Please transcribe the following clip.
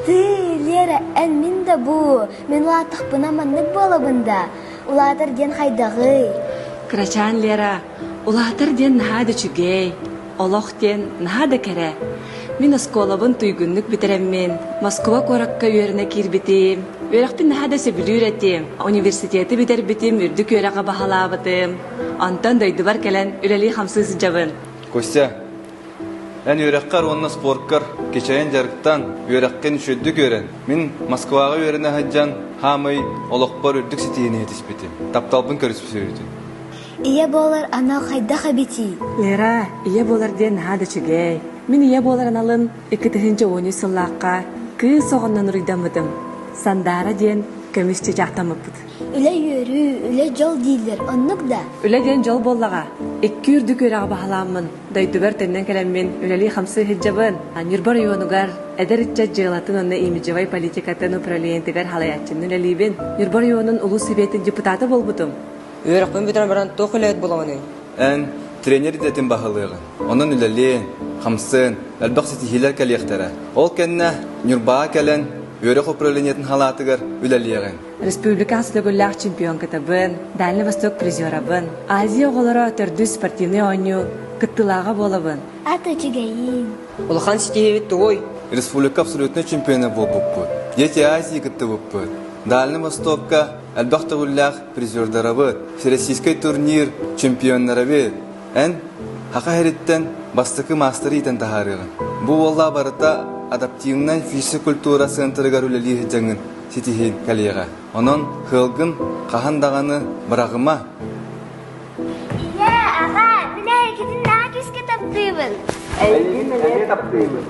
Тыы, Лера, эн мин да бу, мин улааттахпына маннык буолабын да, улаатар диэн хайдаҕый? Кырачаан Лера, улаатар диэн наһаа да үчүгэй, олох диэн наһаа да кэрэ. Мин оскуолабын туйгуннук бүтэрэммин, Москва куоракка үөрэнэ киирбитим. Үөрэхпин наһаа да сөбүлүүр этим. Университеты бүтэрбитим, үрдүк үөрэҕи баһылаабытым. Онтон дойдубар кэлэн үлэлии-хамсыы сылдьабын. Костя, эн үөрэххэр уонна спорткар кичэйэн дьарыктан, үөрэххин үчүгэйдик үөрэн. Мин Москваҕа үөрэнэ сылдьан, хаамый олохпор үрдүк ситиһиини ситиспитим. Тапталбын көрүспүтүм. Ийэ буолар анал хайдах эбитий? Лера, ийэ буолар диэн наһаа да үчүгэй. Мин ийэ буолар аналым 2013 сыллаахха кыыс оҕоннон уруйдаммытым. Сандаара диэн көмүс чычаахтаммыппыт. Үлэ үөрүү, үлэ дьол дииллэр, оннук да? Үлэ диэн дьол буоллаҕа. Икки үрдүк үөрэҕи баһылааммын, дойдубар төннөн кэлэммин үлэлии-хамсыы сылдьабын. Ньурба оройуонугар эдэр ыччат дьыалатын уонна имиджевай политикатын управлениетыгар салайааччыны үлэлиибин. Ньурба оройуонун улуус сэбиэтин депутата буолбутум. Үөрэхпин бүтэрэн баран туох үлэһит буолабыный? Эн тренер идэтин баһылыаҕын. Онон үлэлиэн, хамсыан, элбэх ситиһиилэр кэлиэхтэрэ. Ол кэннэ Ньурбаҕа кэлэн үөрэх управлениетын халаатыгар үлэлиэҕиҥ. Республика хас төгүллээх чемпионкатабын, Дальний Восток призерабын, Азия оҕолоро төрдүс спортивнай оонньуу кыттыылааҕа буолабын. Ат үчүгэйин. Улахан ситиһиибит тугуй? Республика абсолютнай чемпиона буолбуппут. Дети Азии кыттыбыппыт. Дальний Востокка элбэх төгүллээх призердарабыт, Всероссийскай турнир чемпионнарабыт. Эн Саха сириттэн бастакы маастары иитэн таһаарыаҕын. Бу буоллаа барыта адаптивнай физкультура центрыгар үлэлии сылдьаҥҥын ситиһиин кэлиэҕэ. Онон кыалгын хаһан даҕаны быраҕыма. Ийээ, аҕаа, мин эһигитин наһаа күүскэ таптыыбын. Эйигин эмиэ таптыыбын.